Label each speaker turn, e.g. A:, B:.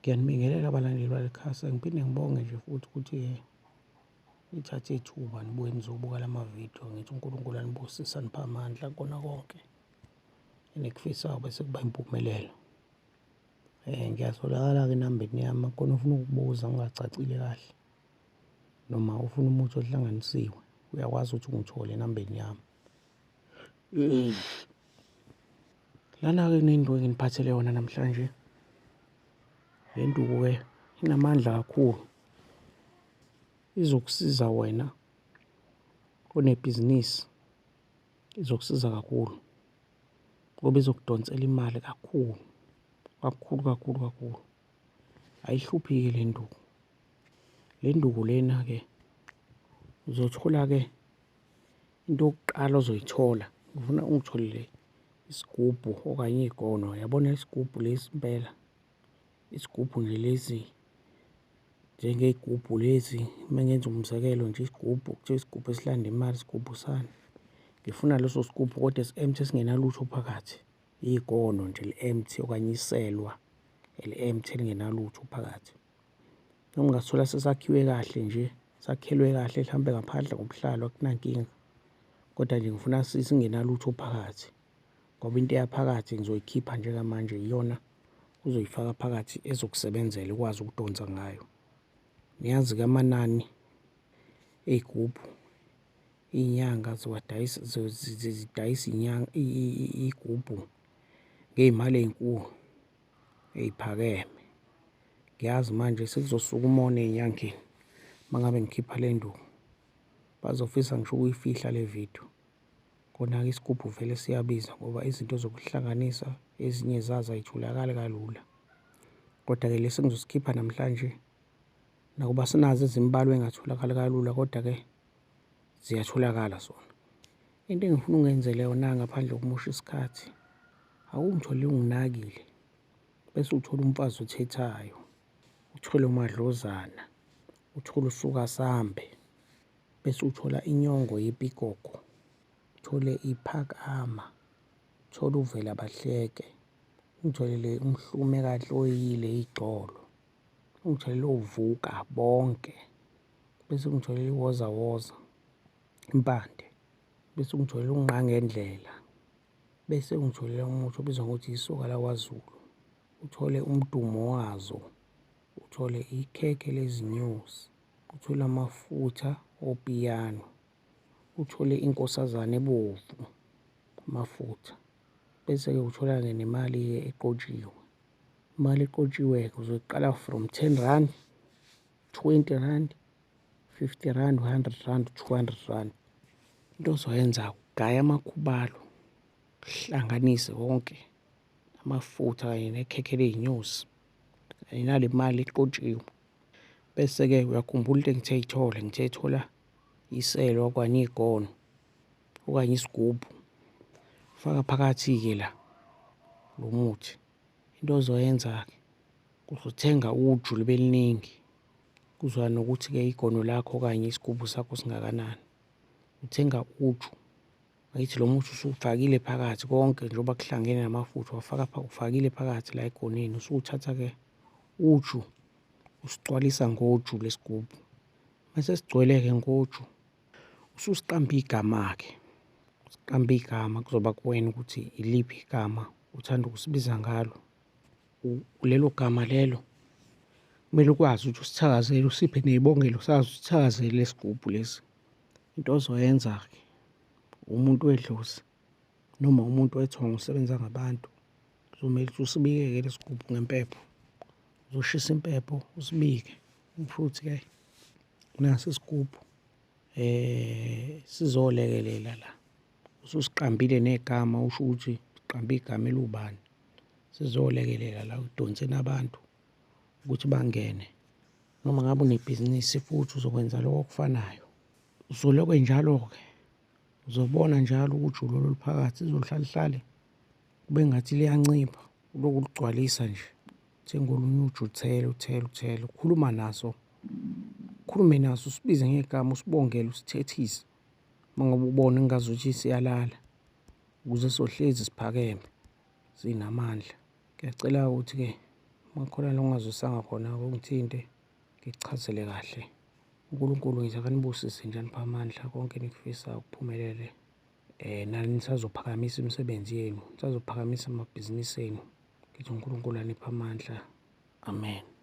A: Ngiyanibingelela abalandeli bale khasi, ngiphinde ngibonge nje futhi ukuthi-ke nithathe ithuba nibuye nizobuka la mavidiyo. Ngithi uNkulunkulu anibusise, aniphe amandla kukona konke enikufisayo bese kuba impumelelo. Ngiyatholakala-ke enambeni yami, khona ofuna ukubuza ngingacacile kahle noma ufuna umuthi ohlanganisiwe, uyakwazi ukuthi ungithole enambeni yami. Lana-ke kunenduku enginiphathele yona namhlanje. Le nduku-ke inamandla kakhulu, izokusiza wena onebhizinisi, izokusiza kakhulu ngoba izokudonsela imali kakhulu kakhulu kakhulu kakhulu. Ayihluphi-ke le nduku. Le nduku lena-ke uzothola-ke into yokuqala ozoyithola, ngifuna ungitholele isigubhu okanye igono. Yabona isigubhu lesi impela, isigubhu nje lesi njengey'gubhu lezi, uma ngenza umzekelo nje isigubhu, kuthiwa isigubhu esilanda imali, isigubhu sani. Ngifuna leso sigubhu kodwa esi-empty esingenalutho phakathi, igono nje eli-empty okanye iselwa eli-empty elingenalutho phakathi. Noma ungasithola sesakhiwe kahle nje, sakhelwe kahle hlampe ngaphandle ngobuhlalo akunankinga, kodwa nje ngifuna singenalutho phakathi ngoba into eyaphakathi ngizoyikhipha njengamanje iyona uzoyifaka phakathi ezokusebenzela ukwazi ukudonsa ngayo. Niyazi-ke amanani ey'gubhu iy'nyanga ziwadayisa, zidayisa inyanga iy'gubhu ngey'mali ey'nkulu ey'phakeme. Ngiyazi manje sekuzosuka umona ey'nyangeni uma ngabe ngikhipha le nduku, bazofisa ngisho ukuyifihla le vidiyo. Kona-ke isigubhu vele siyabiza ngoba izinto zokuhlanganisa ezinye zazo ay'tholakali kalula. Kodwa-ke lesi engizosikhipha namhlanje, nakuba sinazo ezimbalwa ey'ngatholakali kalula, kodwa-ke ziyatholakala zona. Into engifuna ungenzele yona ngaphandle kokumosha isikhathi, awungithole unginakile bese uthola umfazi othethayo, uthole umadlozana, uthole usukasambe, bese uthola inyongo yepigogo, uthole iphakama, uthole uvela bahleke, ungitholele umhlume kahle oyile igxolo, ungitholele ovuka bonke, bese ungitholele iwozawoza impande, bese ungitholele ungqangendlela, bese ungitholele umuthi obizwa ngokuthi isoka lakwaZulu, uthole umdumo wazo, uthole ikhekhe lezinyosi, uthole amafutha opiyano, uthole inkosazane ebovu amafutha, bese-ke uthola-ke nemali-ke eqotshiwe. Imali eqotshiwe-ke uzoyiqala from 10 rand, 20 rand, 50 rand, 100 rand, 200 rand. Into ozoyenza ugaya amakhubalo, uhlanganise wonke amafutha kanye nekhekhe ley'nyosi kanye nale mali eqotshiwe. Bese-ke uyakhumbula into engithe yithole, ngithe thola iselo okanye igono okanye isigubhu, faka phakathi-ke la lo muthi. Into ozoyenza-ke uzothenga uju libe liningi, kuzoya nokuthi-ke igono lakho okanye isigubhu sakho singakanani. Uthenga uju, angithi lo muthi usuwufakile phakathi konke njengoba kuhlangene namafutha wafaka ufakile phakathi la egoneni, usuthatha-ke uju usigcwalisa ngoju lesigubhu. Mase sigcwele-ke ngoju, ususiqamba igama-ke, usiqamba igama kuzoba kuwena ukuthi iliphi igama othanda ukusibiza ngalo. Lelo gama lelo kumele ukwazi ukuthi usithakazele, usiphe ney'bongelo sazo, usithakazele lesigubhu lesi. Into ozoyenza-ke umuntu wedlozi noma umuntu wethongo osebenza ngabantu, kuzomele ukuthi usibike-ke lesigubhu ngempepho. Uzoshisa impepho usibike futhi-ke naso isigubhu sizolekelela la. Ususiqambile negama, usho ukuthi uqambe igama eliwubani, sizolekelela la ekudonseni abantu ukuthi bangene. Noma ngabe unebhizinisi futhi uzokwenza lokho okufanayo. Uzolokho njalo-ke, uzobona njalo uju lolu oluphakathi lizohlale hlale kube ngathi liyancipha, ulokhu uligcwalisa nje. Uthenge olunye uju uthele, uthele, uthele. Ukhuluma naso, ukhulume naso usibize ngegama, usibongele, usithethise uma ngabe ubona engazuthi siyalala ukuze sohlezi siphakeme sinamandla. Ngiyacela-ke ukuthi-ke Uma kukhona la ongazwisisanga khona ungithinte ngikuchazele kahle. UNkulunkulu ngithi akanibusise nje aniphe amandla konke enikufisayo kuphumelele. Nani nisazophakamisa imisebenzi yenu, nisazophakamisa amabhizinisi enu. Ngithi uNkulunkulu aniphe amandla. Amen.